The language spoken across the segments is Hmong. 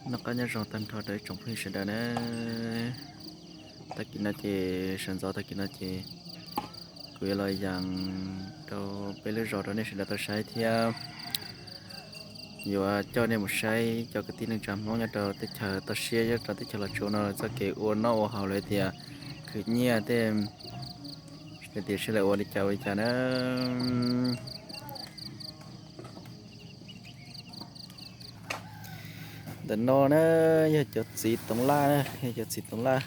Noj qab nyob zoo tag nrho rau ib tsoom phooj ywg sawv daws na. Tag kis no ces sawv ntxov tag kis no ces kuv yuav los yees rau peb lub zos rau nej sawv daws tau saib thiab yuav coj nej mus saib cov kwv tij neej tsa Hmoob nyob rau teb chaws toj siab nyob rau teb chaws Los Tsuas no txoj kev ua noj ua haus los tias khwv nyiaj tej, tias sawv daws ua li cas ua li cas na. Ntawm no na yog cov txiv toov laj na, yog cov txiv toov laj,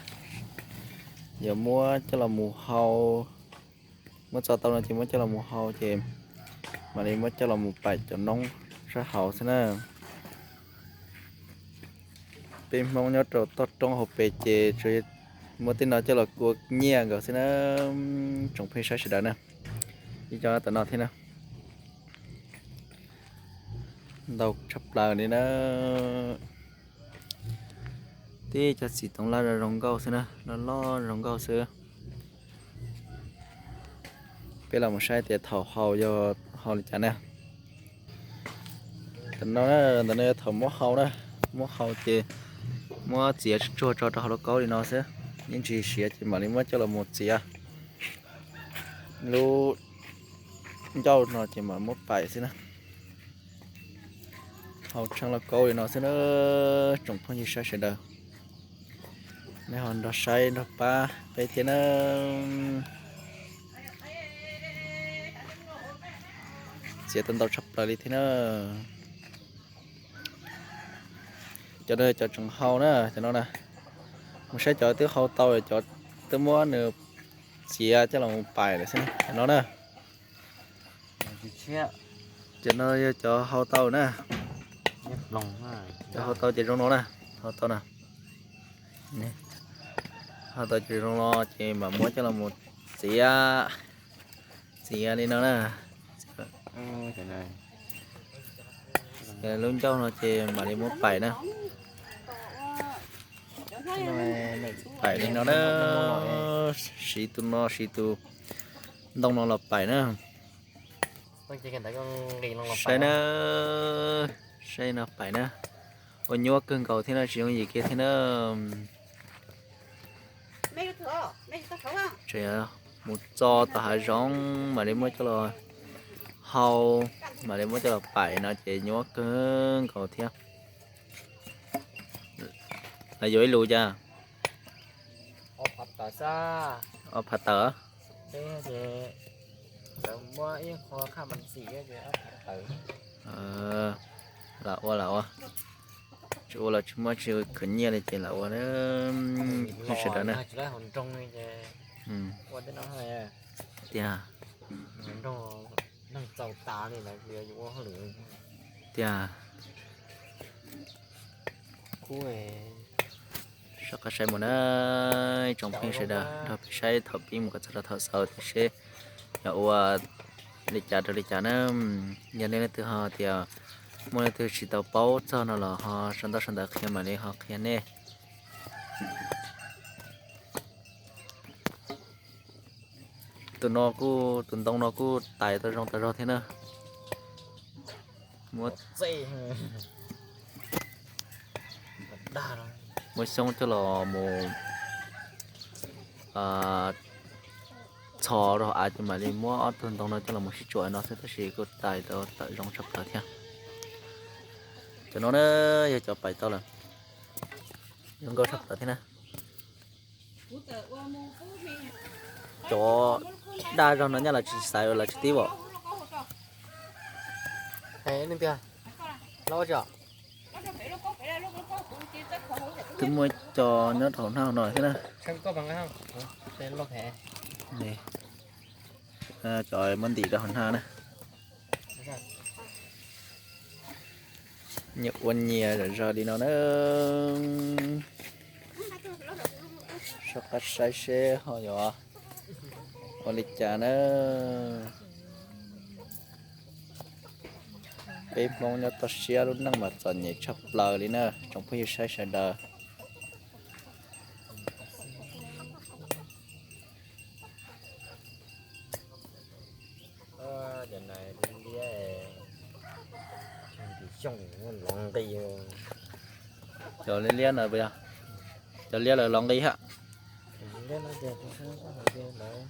yuav muab coj los mus hau, muab txo tau no ces muab coj los mus hau ces mam li muab coj los mus paim cov noob sab hauv xwb na. Peb Hmoob nyob rau toj roob hauv pes ces tsuas muab tej no coj los ua nyiaj nkaus xwb na. Tsoom phooj ywg sawv daws na, ib co tom no thiab na, ntau tshaj plaws li na. Tib cov txiv toov laj zoo nkauj xwb na, loj loj zoo nkauj xwb. Peb los mus saib tias thaum hau yog hau li cas na. Tam no, ntawm no yog thaum muab hau na, muab hau ces muab txiav tsuag tso rau hauv lauj kaub li no xwb, yeej tsis siav ces mam li muab coj los mus txiav lub ncauj no ces mam muab paim xwb na. Hau tshaj lauj kaub li no xwb na, tsoom phooj ywg sawv daws, nej ho nrog saib nrog pab peb thiab na. Txiav tau ntau tshaj plaws li thiab na. Cov no cov tseem hau na, cov no na, mus saib cov twb hau tau, cov twb muab nws txiav coj los paim lawm xwb no na. Cov no yog cov hau tau na. Cov hau tau ces zoo no na, hau tau na. Hau tau ces zoo no ces mam muab coj los mus txiav, txiav li no na. Lub ncauj no ces mam li muab paim na. Paim li no na, siv tus no siv tus ntoo no los paim na. Saib na, saib no paim na. Ua nyuaj kawg nkaus thiab no, tsis yooj yim kiag thiab na. Tseem mus txo tom hav zoov mam li muab coj los hau, mam li muab coj los paim no ces nyuaj kawg nkaus thiab. Lawv yuav ib lus cas? Ob phav tawm. Lam ua lam ua, tsis ua los tsis muaj tsis khwv nyiaj li ces lam ua, sawv daws na. Tiag. Tiag. Soj qab saib mus na, tsoom phooj ywg sawv daws nrog peb saib thaum pib mus kom txog rau thaum xaus tias seb yog ua li cas rau li cas na. Yog nej leej twg ho tias muaj leej twg tsis tau paub txog no los ho sau ntaub sau ntawv qhia mam li ho qhia nej. Tus no kuj, tus ntoo no kuj tais tau zoo tas zog thiab na. Muab, muab xyoob coj los mus txhos rau av ces mam li muab ob tug ntoo no coj los mus sib tsuam no xwb tab sis kuj tais tau tawm zoo tshaj plaws thiab. Cov no na yog cov paim tau lawm, zoo nkauj tshaj plaws thiab na. Cov daj zog no nyaj los tsis xaiv los tsis tib os. Twb muaj ib co nyob rau hauv no thiab na. Cov muab ntim rau hauv na. Nyias ua nyias zom zaws li no na. Soj qab saib seb ho yuav ua li cas na. Peb Hmoob nyob toj siab lub neej mas txom nyem tshaj plaws li na tsoom phooj ywg saib sawv daws. Cov liab liab no puas yog? Cov liab lawv los nqi hab. Liab no tias tus sab hais tias lawv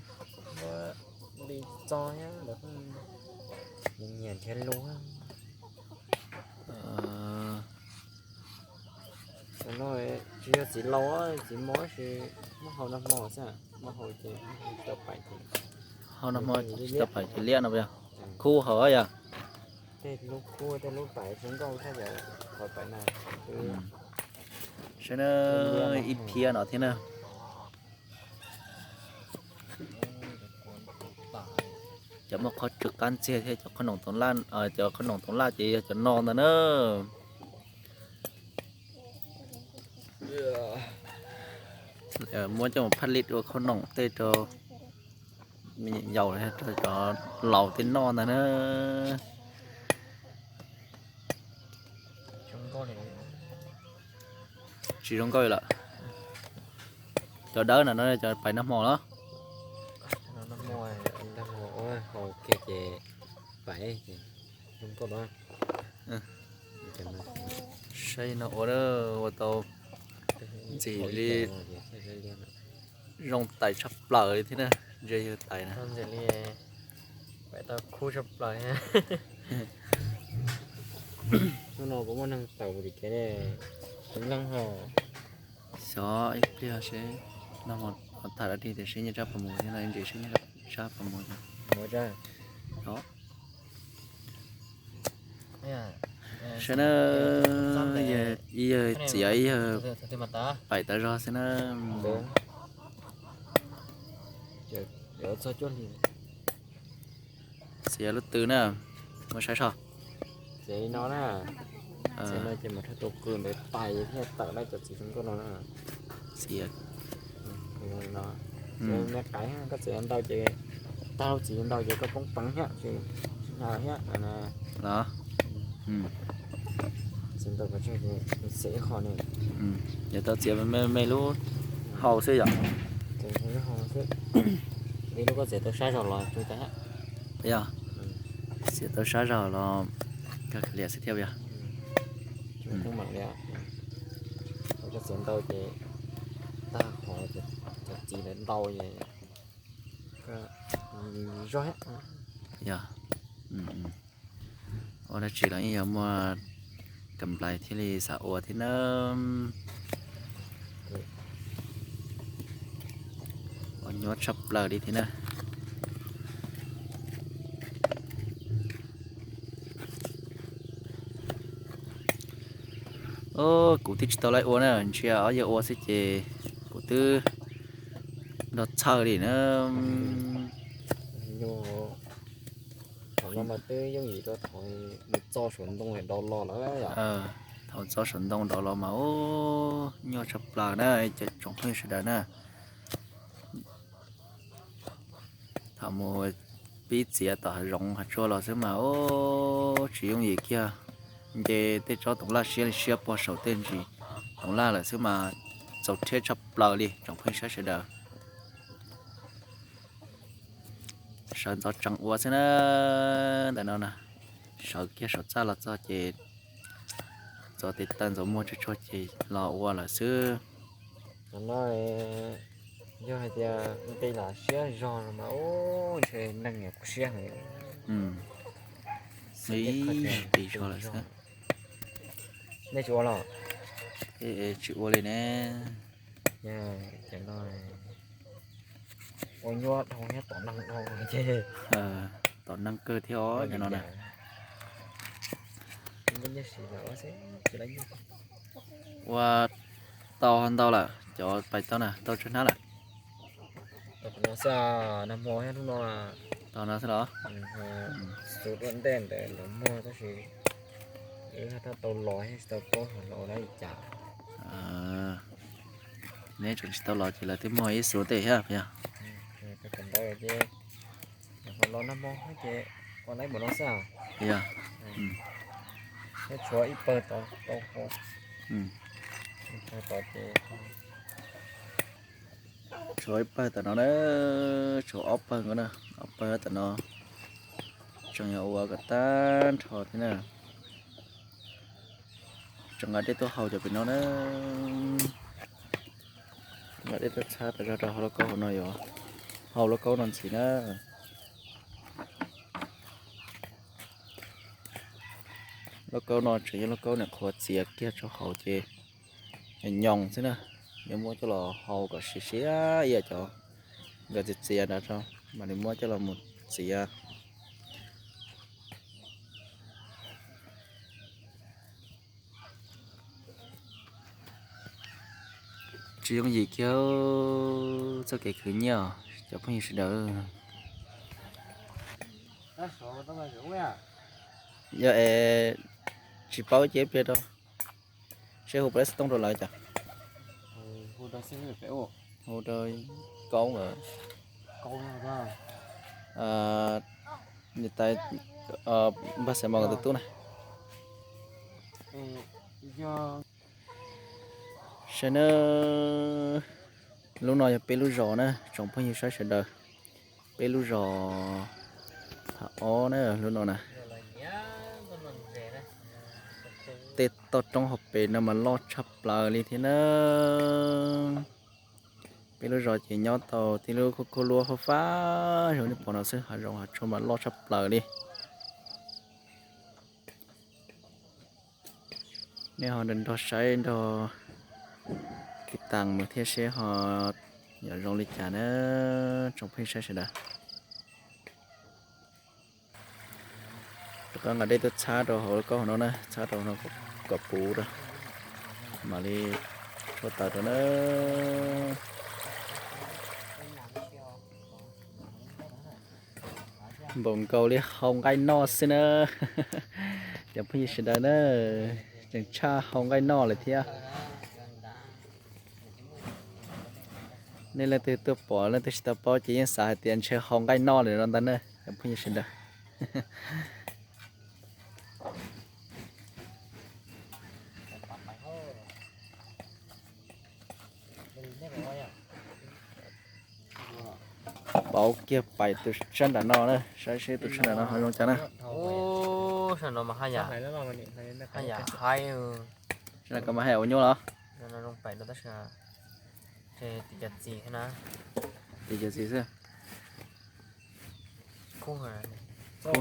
muab nqi txo thiab lawv nyiam nrhiav lus. Tam no tsis yog txiv laus, txiv mos, tab sis muab hau nag hmo xwb, muab hau ces tsis tau pais ces. Hau nag hmo tsis tau pais ces liab no puas yog? Khub hauv yog. Tej lub khub tej lub pais zoo nkauj thiab yom, qhov pais na. Saib na, ib phiab no thiab na. Cov muaj qhov tsw qab ntxiag thiab cov qhob noom toov laj, cov qhob noom toov laj ces yog cov no ntag na. Muab coj mus phaj lij ua qhob noom tej rau me nyuam yaus, rau cov laus tej noj ntag na. Tsis zoo nkauj lawm. Cov dawb na no cov pais nag hmo los? Saib no ua, ua tau ntxim li zoo tais tshaj plaws li thiab na, ntsia yawg tais na. Pais tau khub tshaj plaws. Hnub no kuv muaj neeg tawm tim kev, kuv leej ho. Xyov ib pliag seb no tham dab tsi tias seb nyob tsab puas mus thiab no, ntsis seb nyob tsab puas mus. Saib na, ib yawg txiav ib yawg pais tas zog xwb na. Txiav lub tw na, muab saib soj. Txiav li no na, txiav no ces mam rhab tus qws ntawd tais thiaj tawm laib cov txiv zoo nkauj no na. Txiav me qais, koj txiav ntau ces, tag lub txiv ntau ces koj poob peev thiab, tsis hnyav thiab na. Txiav ntau pes tsawg ces xev ib qho ne. Yog tau txiav me me lub hau xwb yom. Li lub koj txiav tau sab zog los tsuag tas thiab. Yog txiav tau sab zog los kawg liam xwb thiab yog. Koj txiav ntau ces tag qhov cov txiv ntawd ntau ces zog. Yog. Ua dab tsi los yeej yog muaj kam nplais thiaj li xav ua thiab na. Ua nyuaj tshaj plaws li thiab na. Kuv twb tsis tau laib ua na, ntsia ob yawg ua xwb ces kuv twb nrog txhawj li na. Thaum no mas twb yooj yim rau thaum mus txo saum ntoo do los lawm. Thaum txo saum ntoo do los mas ub nyuaj tshaj plaws na, cov tsoom phooj ywg sawv daws na. Thaum mus pib txiav tom hav zoov hav tsuag los xwb mas ub tsis yooj yim kiag. Nce tej tsob toov laj siab li siab puag saum tej ntsis toov laj lawm xwb mas txaus rhiab tshaj plaws li tsoom phooj ywg sawv daws. Sawv ntxov tsees ua xwb na. Ntawm no na, sawv kiag saum txaj los txog ces ntxuav tes taw ntxuav muag tsuag tsuag ces los ua lawm xwb. Yog hais tias nqi los siab zog mas ub ntshe neeg kuv siab heev. Ib qis zog lawm xwb. Nej tsis ua los? Tsis ua li ne. Ua nyuaj dhau thiab tom neeg dhau ces. Tom neeg kawg thiab os cov no na. Ua tau ntau lawm, cov pais tau na tau tsawg hnab lawm? Tau no xwb los? Xus dua ntej ntawd lawv muag tab sis wb tau los tsis tau paub los ua li cas. Neb tseem tsis tau los ces lawv twb muag ib xus tej thiab yog. Los nag hmo ces ua laib npaum no xwb. Yog. Tshuav ib pawg tod tau. Tshuav ib pawg tom no na, tshuav ob pawg nkaus na, ob pawg tom no. Tseem yog ua kom tag nrho thiab na. Tseem nqa dej tuaj hau cov pem no na. Nqa dej tuaj txhab tas zog rau hauv lauj kaub hauv no yuav hau lauj kaub no ntxiv na. Lauj kaub no tseem yog lauj kaub niam qhuav txiav kiag rau hauv ces nyoos xwb na. Yuav muab coj los hau kom siav siav ib yam cov nkawd txiav txiav ntawd rau, mam li muab coj los mus txiav. Tsis yooj yim kiag txoj kev khwv nyiaj os cov phooj ywg sawv daws. Yog es tsis paub ces ib pliag rau seb hu puas tau xov tooj rau lawv cas. Hu rau Koob lawm. Niam tais Npag Xaim Mos tus tub na. Saib na, lub no yog peb lub zos na tsoom phooj ywg saib sawv daws. Peb lub zos thab ob na lub no na. Tej toj roob hauv pes no mas loj tshaj plaws li thiab na. Peb lub zos ces nyob tau tib lub khuab khuab luab fab fab zoo nej pom no xwb, hav zoov hav tsuag mas loj tshaj plaws li. Nej ho nrog saib nrog kis tas mus thiab seb ho yog zoo li cas na tsoom phooj ywg saib sawv daws. Rov qab nqa dej tuaj txhab rau hauv lauj kaub hauv no na, txhab rau hauv no kom puv rau, mam li tshuab taws rau na. Npaum nkaus li hau nqaij noj xwb na. Cov phooj ywg sawv daws na, tseem tshaj hau nqaij noj lawm thiab. Nej leej twg tuaj pom leej twg tsis tau paub ces yeej xav hais tias ntshe hau nqaij noj lawm no ntag na cov phooj ywg sawv daws. Pauv kiag pais tus tshab nram no na, saib seb tus tshab nram no ho zoo cas na. Ub, sab no mas haj yam, haj yam haib. Sab no koj mas haj yam ua nyuaj los? Zoo pais rau tab sis ces tim cov txiv na. Tim cov txiv xwb. Kub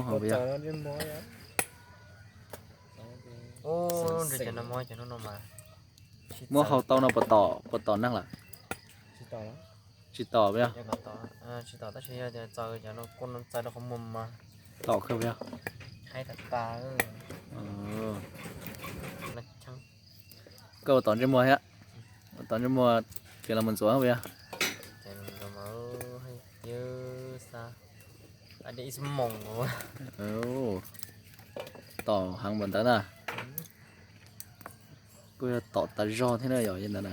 hauv puas yog? Ub, ntshe cov no muab cov hnub no mas muab hau tau no puas tom, puas tom neeg lawm? Tsis tom puas yog? Tsis tom tab sis yog tias txaws cov no kua no txaws rau qhov muag mas tom kawg puas yog? Haib tas tas. Koj ua tom ntsej muag thiab? Ua tom ntsej muag ces los mus ntxuav puas yog? Tom heev npaum ntawd na. Kuj yog tom tas zog thiab na yom, ntawd na.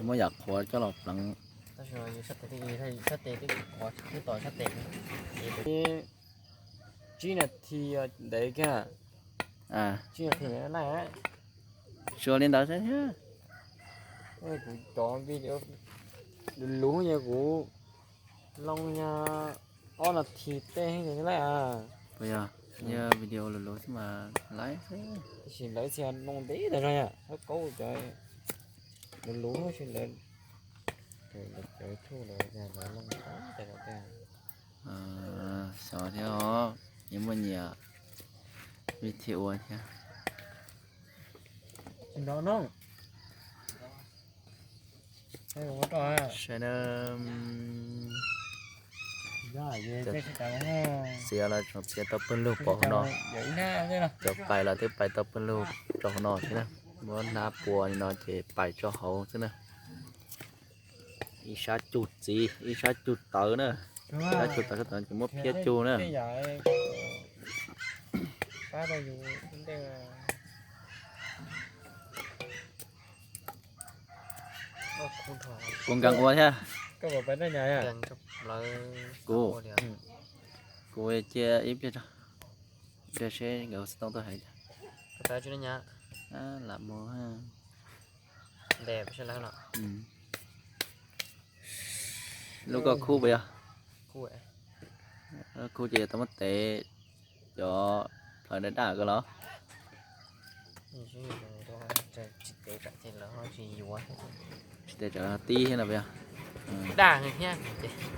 Muab yam qhuav coj los pleev. Tsib nas this ntev kiag. Tsib nas this ntev na. Tsuas li ntawd xwb thiab. Kuv cov video luv luv yog kuv loo yog ob nas this tej heev li lawm. Puas yog? Yog video luv luv xwb mas laib xwb. Tab sis lawv txhia loo ntev tas zog yom, hab kaub cov luv luv tab sis lawv, lawv thuj lawv loo tas zog. Xyov thiab os, nyias muaj nyias vib thim ua thiab. Saib na, txiav los tseem txiav tau pawg lug pov hauv no. Cov pais los twb pais tau pawg lug rau hauv no thiab na. Muab hnab pua li no ces pais tso hauv xwb na. Ib sab cug txiv, ib sab cug tawv na. Ib sab cug tawv, sab tawv ces muab phiab cug na. Kuv nkees ua thiab. Kuv, kuv cia ib pliag tso, ib pliag seb nkawd xov tooj tuaj hais cas. Lam mus. Lub koj khub puas yog? Khub ces yuav tau muab tev cov plhawv daj daj ko los. Tsis tev tsam ces lawv ho tsis yuav. Tsis tev tsam tib thiab no puas yog? Daj thiab ces.